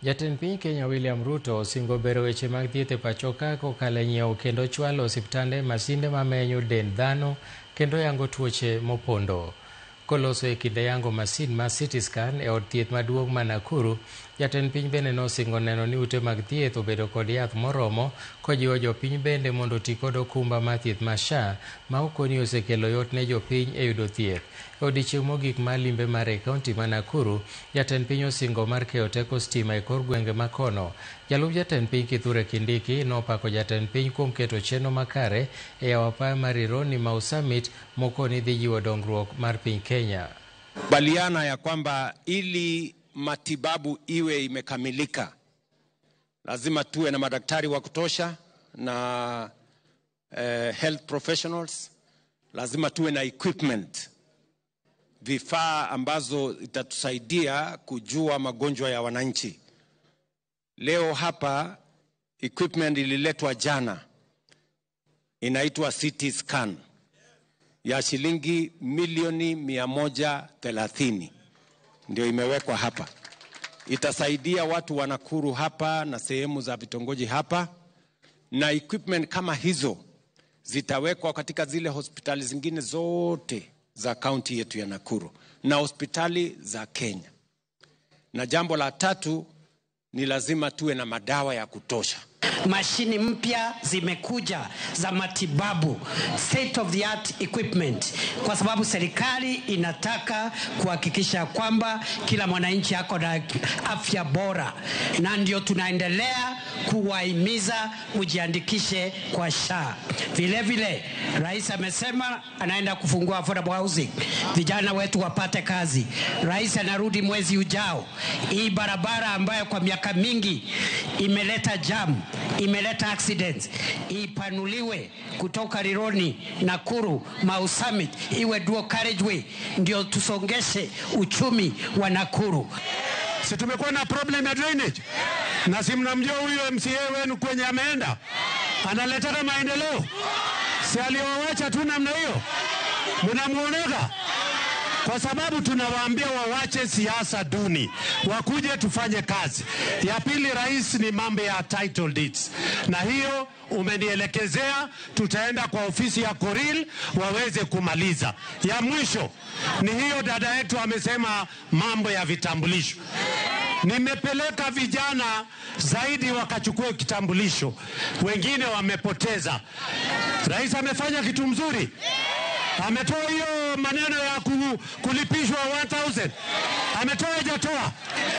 Jatend piny Kenya William Ruto osingo bero weche mag thieth e pacho ka kokalo e nyiewo kendo chwalo osiptande masinde mamenyo dend dhano kendo yango tuoche mopondo. Koloso e kinde yango masin ma CT scan e od thieth maduong' ma Nakuru, jatend piny bende nosingo neno ni ute mag thieth obedo kod yath moromo kojiwo jopiny bende mondo oti kod okumba mar thieth mar SHA ma okoni osekelo yot ne jopiny e yudo thieth. E odiechieng' mogik mar limbe mare e kaunti ma Nakuru, jatend piny osingo mar keyo teko stima e kor gwenge ma kono. Jalup jatend piny Kithure Kindiki nopako jatend piny kuom keto chenro makare e yawo apaya mar Rironi Mau Summit mokoni dhi jiwo dongruok mar piny Kenya. Baliana ya kwamba ili matibabu iwe imekamilika lazima tuwe na madaktari wa kutosha na health professionals, lazima tuwe na equipment, vifaa ambazo itatusaidia kujua magonjwa ya wananchi. Leo hapa equipment ililetwa jana, inaitwa CT scan ya shilingi milioni 130 ndio imewekwa hapa. Itasaidia watu wa Nakuru hapa na sehemu za vitongoji hapa, na equipment kama hizo zitawekwa katika zile hospitali zingine zote za kaunti yetu ya Nakuru na hospitali za Kenya. Na jambo la tatu ni lazima tuwe na madawa ya kutosha. Mashini mpya zimekuja za matibabu, state of the art equipment, kwa sababu serikali inataka kuhakikisha kwamba kila mwananchi ako na afya bora, na ndio tunaendelea kuwahimiza mjiandikishe kwa SHA. Vile vile rais amesema anaenda kufungua affordable housing, vijana wetu wapate kazi. Rais anarudi mwezi ujao. Hii barabara ambayo kwa miaka mingi imeleta jam, imeleta accidents, ipanuliwe kutoka Rironi, Nakuru, Mau Summit, iwe dual carriageway, ndio tusongeshe uchumi wa Nakuru. Si tumekuwa na problem ya drainage? Na si mnamjua huyu MCA wenu kwenye ameenda? Analetaka maendeleo? Si aliowacha tu namna hiyo? Mnamuoneka? Kwa sababu tunawaambia wawache siasa duni, wakuje tufanye kazi. Ya pili, rais, ni mambo ya title deeds, na hiyo umenielekezea, tutaenda kwa ofisi ya Koril waweze kumaliza. Ya mwisho ni hiyo dada yetu amesema mambo ya vitambulisho. Nimepeleka vijana zaidi wakachukue kitambulisho, wengine wamepoteza. Rais amefanya kitu mzuri, ametoa hiyo maneno ya kulipishwa 1000, ametoa hajatoa?